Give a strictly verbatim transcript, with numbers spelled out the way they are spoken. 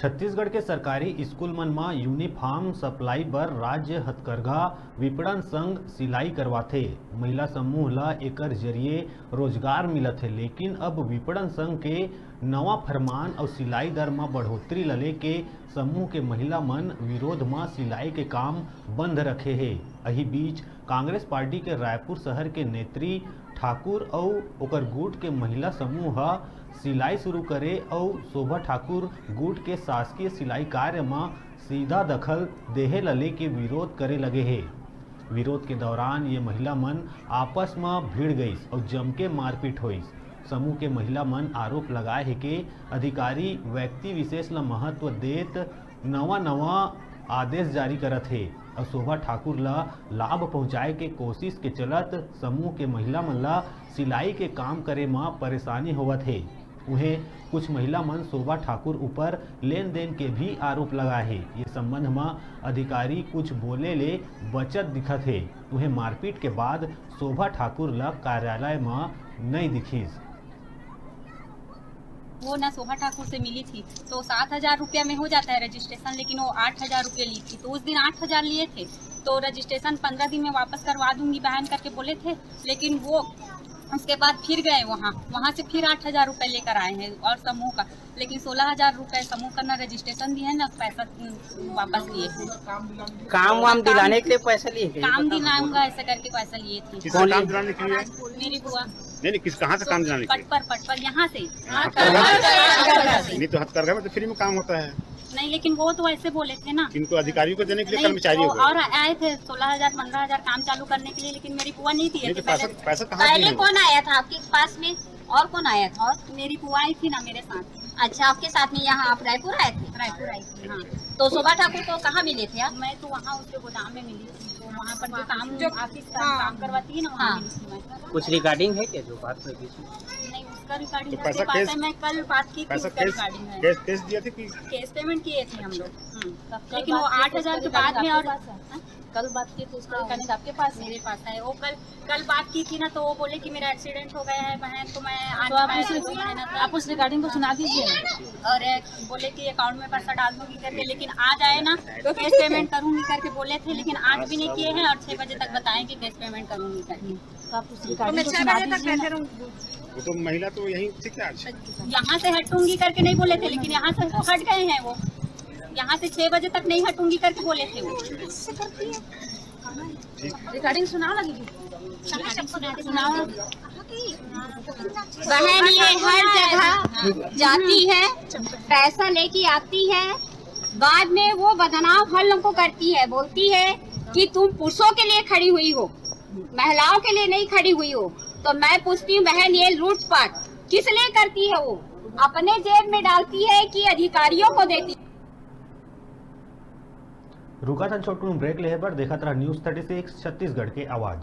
छत्तीसगढ़ के सरकारी स्कूल मन म यूनिफॉर्म सप्लाई बर राज्य हथकरघा विपणन संघ सिलाई करवाथे। महिला समूह ल एकर जरिए रोजगार मिलत हे, लेकिन अब विपणन संघ के नवा फरमान अउ सिलाई दर म बढ़ोतरी ल लेके समूह के महिला मन विरोध म सिलाई के काम बंद रखे हे। अही बीच कांग्रेस पार्टी के रायपुर शहर के नेत्री ठाकुर अउ ओकर गुट के महिला समूह ह सिलाई शुरू करे अउ शोभा ठाकुर गुट के शासकीय सिलाई कार्य म सीधा दखल देहे ल लेके विरोध करे लगे हे। विरोध के दौरान ये महिला मन आपस म भिड़ गईस अउ जमके मारपीट होइस। समूह के महिला मन आरोप लगाए हे के अधिकारी व्यक्ति विशेष ल महत्व देत नवा नवा आदेश जारी करत हे अउ शोभा ठाकुर ल लाभ पहुंचाए के कोशिश के चलत समूह के महिला मन ल सिलाई के काम करे म परेशानी होवत हे। उहें, कुछ महिला मन शोभा ठाकुर ऊपर लेन देन के भी आरोप लगाए हे। ये संबंध म अधिकारी कुछ बोले ले बचत दिखत हे। उहें, मारपीट के बाद शोभा ठाकुर ल कार्यालय म नई दिखिस। वो ना शोभा ठाकुर से मिली थी, तो सात हजार रुपया में हो जाता है रजिस्ट्रेशन, लेकिन वो आठ हजार रुपये ली थी। तो उस दिन आठ हजार लिए थे, तो रजिस्ट्रेशन पंद्रह दिन में वापस करवा दूंगी बहन करके बोले थे, लेकिन वो उसके बाद फिर गए वहाँ, वहाँ से फिर आठ हजार रुपये लेकर आए हैं और समूह का, लेकिन सोलह हजार रुपये समूह का ना रजिस्ट्रेशन दिए हैं ना पैसा, उम, वापस लिए हैं। काम वाम दिलाने के लिए पैसा लिए थे? काम दिलाऊंगा ऐसा करके पैसा लिए थे। किससे काम दिलाने के लिए? मेरी बुआ। नहीं नहीं, किस कहाँ से काम दिलाने के लिए? पटपर, पटपर यहाँ से। हथकरघा? नहीं तो हथकरघा में तो फ्री में काम होता है। नहीं, लेकिन वो तो ऐसे बोले थे ना। किनको अधिकारियों को देने के लिए, नहीं, कर्मचारियों वो को? और आए थे, सोलह हजार, पंद्रह हजार काम चालू करने के लिए, लेकिन मेरी बुआ नहीं थी नहीं ऐसे तो पैसा पहले। पैसा कहाँ पहले दिए? कौन आया था आपके पास में? और कौन आया था? और मेरी बुआ आई थी ना मेरे साथ। अच्छा, आपके साथ में यहाँ आप रायपुर आए थे? रायपुर आई थी, हाँ। तो शोभा ठाकुर को कहाँ मिले थे आप? मैं तो वहाँ उसके गोदाम में मिली थी, तो वहाँ पर जो काम जो- ऑफिस का हाँ। काम करवाती है ना, वहाँ हाँ। मिली थी मैं। कुछ रिगार्डिंग है क्या जो बात हुई बीच में? नहीं, उसका रिगार्डिंग तो पैसा उसके पास कैश- है, मैं कल बात की थी पैसा उसका कैश रिगार्डिंग है। कैश कैश दिए थे कि? कैश पेमेंट किए थे हम लोग। हम्म। तब कल लेकिन वो बात की आठ तो हजार उसका के बाद में रिगार्डिंग और आपके पास है? कल बात की तो उसका हाँ। रिगार्डिंग आपके पास है? मेरे पास है। वो कल कल बात की थी ना, तो वो बोले कि मेरा एक्सीडेंट हो गया है बहन, तो मैं आज तो आप मैं उस दो महीना तक आप उस रिगार्डिंग को सुना दीजिए। और एक बोले कि अकाउंट में पैसा डाल दूंगी करके, लेकिन आज आए ना तो कैश पेमेंट करूंगी करके बोले थे, लेकिन आज भी नहीं किए हैं और छह बजे तक बताएं कि कैश पेमेंट करूंगी करके। तो आप उस रिगार्डिंग को सुना दीजिए ना। वो तो महिला तो यहीं थी क्या आज? यहाँ से हटूंगी करके नहीं बोले थे, लेकिन यहाँ से तो हट गए हैं वो। यहाँ से छह बजे तक नहीं हटूंगी करके बोले थे वो। रिगार्डिंग सुना लगी। सुनाओ। बहन ये हर जगह जाती है, पैसा लेके आती है, बाद में वो बदनाम हम लोग को करती है, बोलती है कि तुम पुरुषों के लिए खड़ी हुई हो, महिलाओं के लिए नहीं खड़ी हुई हो। तो मैं पूछती हूँ बहन, ये लूटपाट किस लिए करती है? वो अपने जेब में डालती है कि अधिकारियों को देती है? रुका था छोटकून ब्रेक लेहे बर, देखत रहा न्यूज थर्टी सिक्स छत्तीसगढ़ के आवाज।